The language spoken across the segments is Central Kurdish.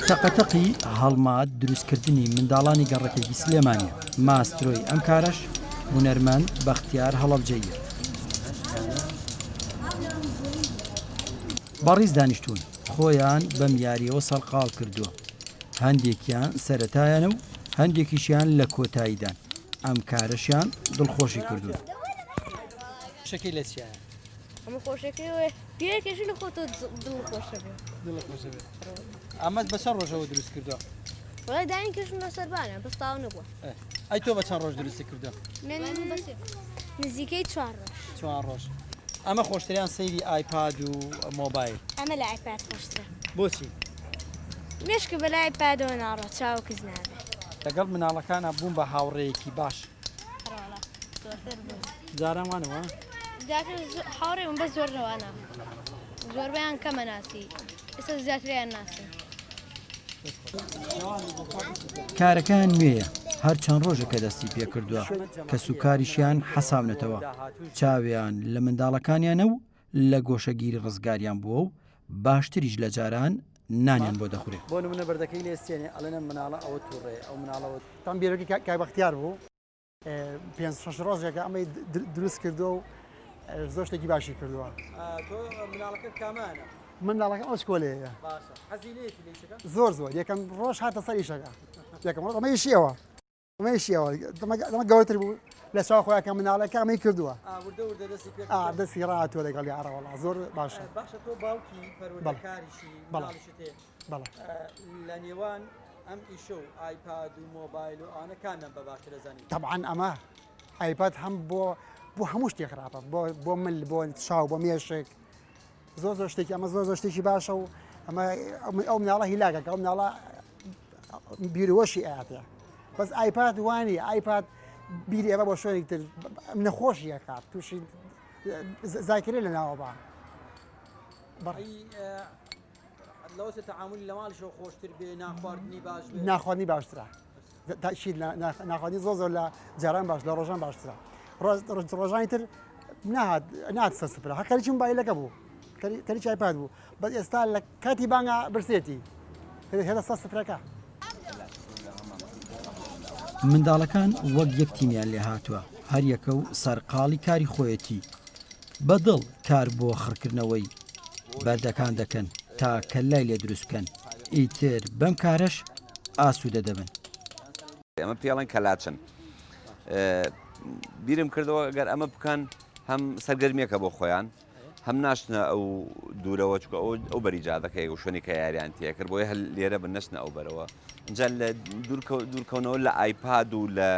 تەقەتەقی هەڵمات دروستکردنی منداڵانی گەڕەکێکی سلێمانییە، ماسترۆی ئەم کارەش هونەرمەند بەختیار هەڵەبجەییە. بەڕیز دانیشتوون، خۆیان بەم یارییەوە سەرقاڵ کردووە، هەندێکیان سەرەتایانە و هەندێکیشیان لە کۆتاییدان، ئەم کارەشیان دڵخۆشی کردوون. شەکەی لە چیایە؟ ئەمە خۆشەکەی وێ پیرێکێژی لە خۆتۆ دڵ خۆشە بێ دڵ خۆشە بێ ئەمەت بە چەند ڕۆژەوە دروست کردووە؟ وەڵای داین کەشم لە سەربانە بەس تاو نەبووە. ئەی تۆ بە چەند ڕۆژ دروستی کردووە؟ من نزیکەی چوار ڕۆژ. چوار ڕۆژ. ئەمە خۆشتریان سەیری ئایپاد و مۆبایل؟ ئەمە لە ئایپاد خۆشترە. بۆچی؟ مێشکە بەلای ئایپادەوە ناڕۆ چاو کز نابێ. لەگەڵ مناڵەکانا بووم بە هاوڕێیەکی باش. جاران وانەوە؟ هاوڕێ بووم بەس زۆر نەوانە زۆربەیان کەمە ناسی ئێستا زیاتریان ناسم. کارەکەیان نوێیە، هەر چەند ڕۆژێکە دەستی پێکردووە، کەسوکاریشیان حەساونەتەوە، چاویان لە منداڵەکانیانە و لە گۆشەگیری ڕزگاریان بووە و باشتریش لە جاران نانیان بۆ دەخورێ. بۆ نمونە بەردەکەی لێ ستێنێ ئەڵێن ئەم مناڵە ئەوە توڕەیە ئەو مناڵە. تام بیرۆکەی کاک بەختیار بوو. پێنج شەش ڕۆژێکە ئەمەی دروست کردووە و زۆر شتێکی باشی کردووە. تۆ مناڵەکەت کامانە؟ منداڵەکەم ئەو چکۆلەیە. باشە حەزی لێیەتی لە ئیشەکە؟ زۆر زۆر یەکەم ڕۆژ هاتە سەر ئیشەکە یەکەم ڕۆژ ئەمە ئیشی ئەوە ئەمە ئیشی ئەوە ئەمە گەورەتر بوو لە چاو خۆیان کە مناڵەکە ئەمەی کردووە. وردە وردە دەستی پێ کردووە. دەستی ڕاهاتووە لەگەڵی ئەڕە وەڵا زۆر باشە. باشە تۆ باوکی پەروەردەکاریشی مناڵیشت هەیە. بەڵێ. لە نێوان ئەم ئیشە و ئایپاد و مۆبایل و ئەوانە کامیان بە باشتر ئەزانی؟ تەبعەن ئەمە ئایپاد هەم بۆ بۆ هەموو شتێک خراپە بۆ بۆ مل بۆ چاو بۆ مێشک زۆر زۆر شتێکی ئەمە زۆر زۆر شتێکی باشە و ئەمە ئەو مناڵە هیلاکەکە ئەو مناڵە بیرۆشی ئااتێ بەس ئایپاد وانی ئایپاد بیری ئەمە بۆ شوێنێک تر نەخۆشی ئەکات تووشی زاکرێ لە ناوە بە لەوەچێ تەعامولی لە ماڵیشەوە خۆشتر بێ نانخواردنی باش بێ. نانخواردنی باشترە تاکید ناخواردنی زۆر زۆر لە جاران باش لە ڕۆژان باشترە ڕۆژانی تر نهات نات سەر سفرە هەر خەریکی مۆبایلەکە بوو خەریکی ئایپاد بوو بەس ئێستا لە کاتی بانگا برسێتی هێرە سەر سفرەکە. منداڵەکان وەک یەک تیمیان لێهاتووە، هەریەکە و سەرقاڵی کاری خۆیەتی، بە دڵ کار بۆ خڕکردنەوەی بەردەکان دەکەن تا کەللای لێ دروست بکەن، ئیتر بەم کارەش ئاسوودە دەبن. ئەمە پێڵێن کەلاچن. بیرم کردەوە گەر ئەمە بکەن هەم سەرگەرمیەکە بۆ خۆیان هەم ناشتنە ئەو دوورەوە چکە ئەو ئەو بەری جادەکەی و شوێنی کە یاریان تێکرد بۆیە هەر لێرە بن نەچنە ئەو بەرەوە اینجا لە دوورکەونەوە لە ئایپاد و لە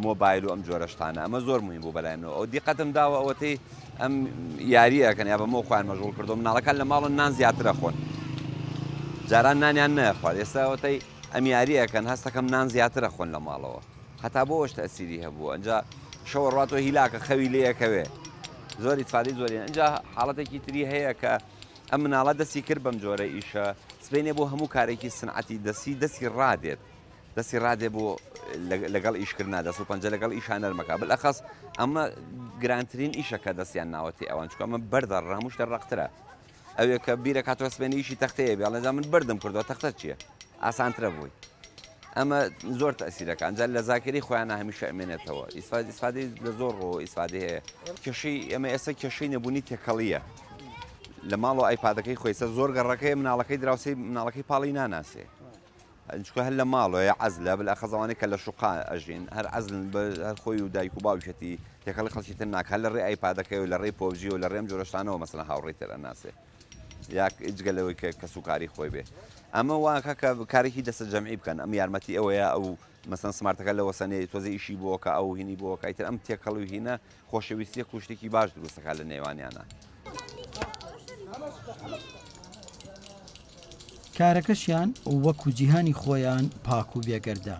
مۆبایل و ئەم جۆرە شتانە ئەمە زۆر مهم بوو بەلای منەوە ئەو دیقەتم داوە ئەوەتەی ئەم یاریەکەن یا بەمەوە خۆیان مەژغوڵ کردو مناڵەکان لە ماڵن نان زیاترە خۆن جاران نانیان نەخوارد ئێستا ئەوەتەی ئەم یاریەکەن هەستەکەم نان زیاترە خۆن لە ماڵەوە هەتا بۆ ئەوش تەسیری هەبوو ئەجا شەوە ڕاتۆ هیلاکە خەوی لێیەکەوێ زۆر ئیسفادەی زۆری ئەجا حاڵەتێکی تری هەیە کە ئەم مناڵە دەستی کرد بەم جۆرە ئیشە سبینێ بۆ هەموو کارێکی سنعەتی دەستی دەستی ڕادێت دەستی ڕادێ بۆ لەگەڵ ئیشکردنا دەست و پەنجە لەگەڵ ئیشا نەرمەکە بالئەخەس ئەمە گرانترین ئیشە کە دەستیان ناوەتی ئەوان چکە ئەمە بەردە ڕاموشتە ڕەقترە ئەوێ کە بیرەکاتەوە سبێنی ئیشی تەختەیە بێ ئەڵێ جا من بەردم کردووە تەختە چییە ئاسانترە بووی ئەمە زۆر تەسیرەکە ئەنجا لە زاکری خۆیان هەمیشە ئەمێنێتەوە ئیسفادەی لە زۆر ڕۆ ئیسفادەی هەیە کێشەی ئێمە ئێستا کێشەی نەبوونی تێکەڵیە لە ماڵەوە ئایپادەکەی خۆی سەر زۆر گەڕەکەی مناڵەکەی دراوسی مناڵەکەی پاڵی ناناسێ چونکە هەر لە ماڵەوەیە عەزلە بالئەخەس ئەوانەی کە لە شوقا ئەژین هەر عەزلن بە هەر خۆی و دایک و باوکیەتی تێکەڵی خەڵکی تر ناکا هەر لە ڕێی ئایپادەکەی و لە ڕێی پۆبجی و لە ڕێی ئەم جۆرە شتانەوە مەسەلەن هاوڕێی تر ئەناسێ یا جگە لەوەی کە کەسوکاری خۆی بێ ئەمە واکە کە کارێکی دەستە جەمعی بکەن ئەم یارمەتی ئەوەیە ئەو مەسەن سمارتەکە لەوە سەنێ تۆزێ ئیشی بۆکە ئەو هینی بۆکە ئیتر ئەم تێکەڵی و هینە خۆشەویستیەک و شتێکی باش دروستەکە لە نێوانیانە. کارەکەشیان وەکو جیهانی خۆیان پاک و بێگەردە،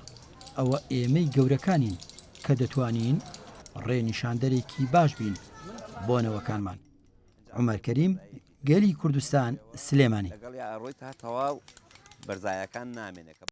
ئەوە ئێمەی گەورەکانین کە دەتوانین ڕێنیشاندەرێکی باش بین بۆ نەوەکانمان. عومەر کەریم، گەلی کوردستان، سلێمانی. لەگەڵیا ئەڕۆی تا تەواو بەرزایەکان نامێنێ کە.